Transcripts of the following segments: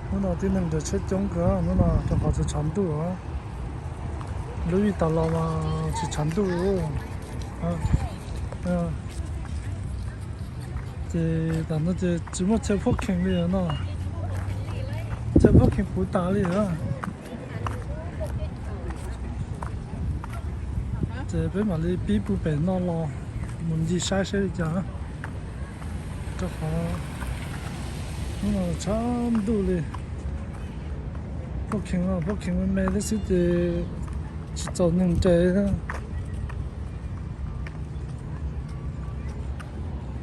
Hnub no tib neeg nres tsheb coob kawg, hnub no rau qhov tsis tshav ntuj. Lub vij tas los mas tsis tshav ntuj. Ces tam no ces tsis muaj chaw parking li no, chaw parking puv tas li. Ces peb mam li pib pw pem no los mus ncig saib seb li cas, rau qhov hnub no tshav ntuj li. Parking, parking me me thiab xwb ces tsis txaus neeg nres.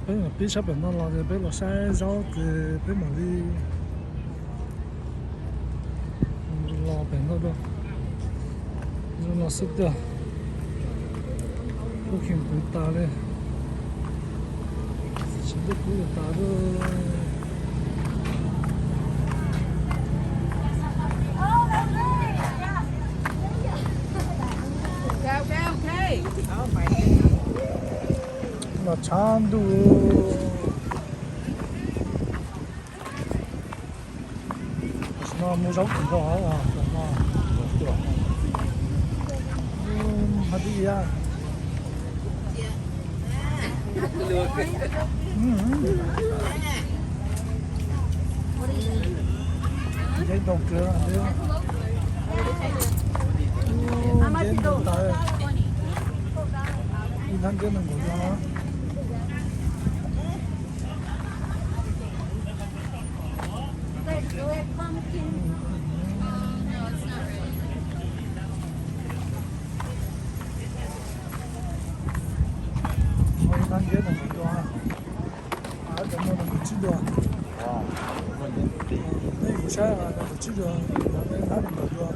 Peb mam pib sab pem no los ces peb los saib zaub ces peb mam li los pem no dua. Zoo no xwb tiag. Parking puv tas li. Tsis ntuj kub tas li. Los tshav ntuj. Tam sim no muaj zaub kawg nkaus no. Hais tias ntxim ntau kawg, ntxim ntau tas, ib hnab ntxim nees nkaum no. Ib hnab ntxim nees nkaum dua, cov no nees nkaum tsib dua. Nej kuv saib nees nkaum tsib dua, ib hnab nees nkaum dua.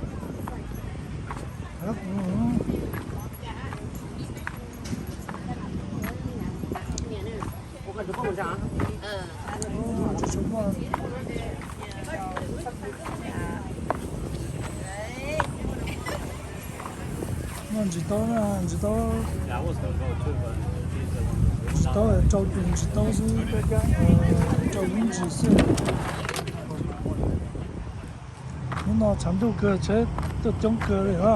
Muaj ntsis taub, ntsis taub, ntsis taub rau tus ntsis taub xwb, rau ib ntsis xwb. Hnub no tshav ntuj kawg, tsheb tuaj coob kawg li na.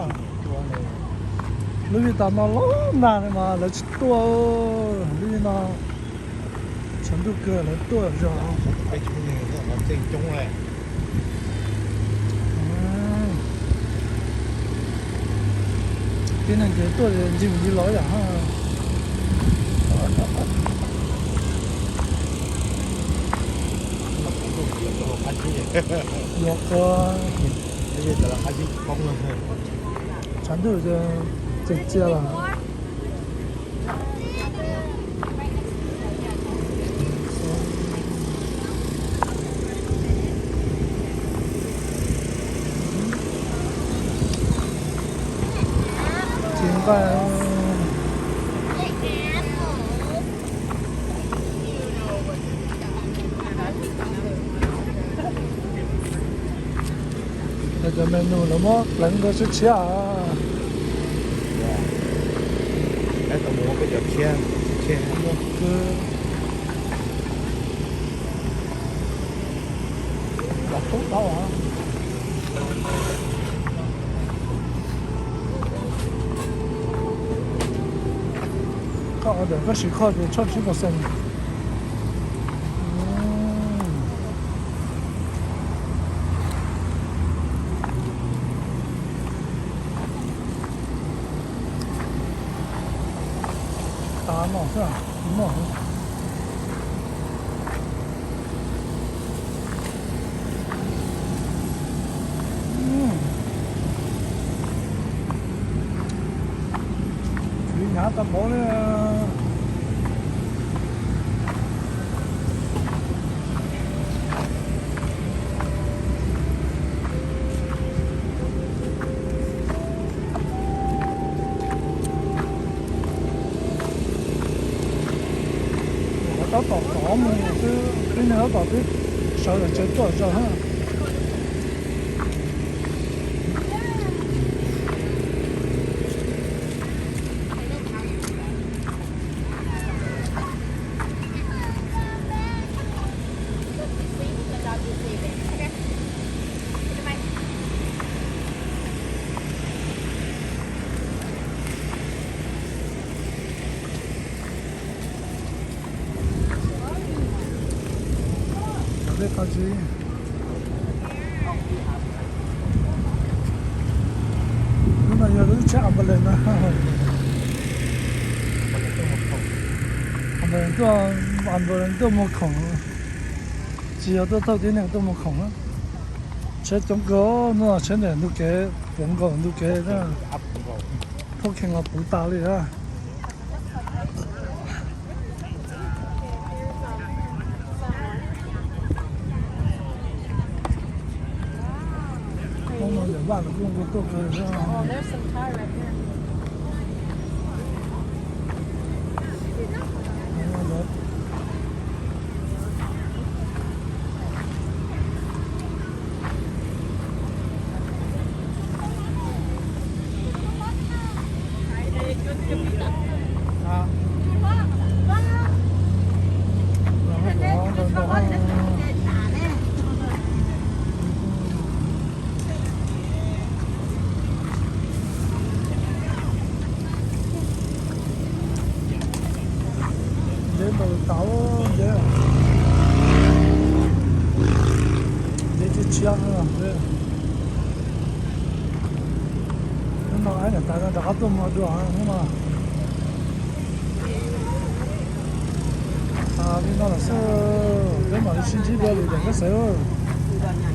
Lub vij tas no los nag li mas lawv tsis tuaj, lub vij no tshav ntuj kawg lawv tuaj zog. Tib neeg ces tuaj ncig mus ncig los yam. Yuav qhua, tshav ntuj ces txias txias lawm. Tsis nqaij. Cov menu lawv muab pleev rau tshiab tshiab. Koj order koj siv kho ces tshooj tsib percent. Tav no xwb, no. Tsis hnyav tau npaum li. Tab tom rov mus xwb, tib neeg tab tom twb sawv daws tsev tuaj tso na. Hnub no yog lub tsheb ambulance no. Ambulance tuaj, ambulance tuaj muag khoom, tsis yog tuaj thauj tib neeg, tuaj muag khoom na. Tsheb coob kawg, hnub no tsheb ntawm ntug kev, puv nkaus ntug kev, thauj kheej los puv tas li na. Hnub no ntawm vaj los kuj nqus tuaj kawg. Ntses npaum li tau ntses, ntses tshiab tshiab no. Hnub no aib niam tais no rov qab tuaj muag dua hnub no. Li no los xwb, peb mam li sib ntsib dua lwm daim peb xeem.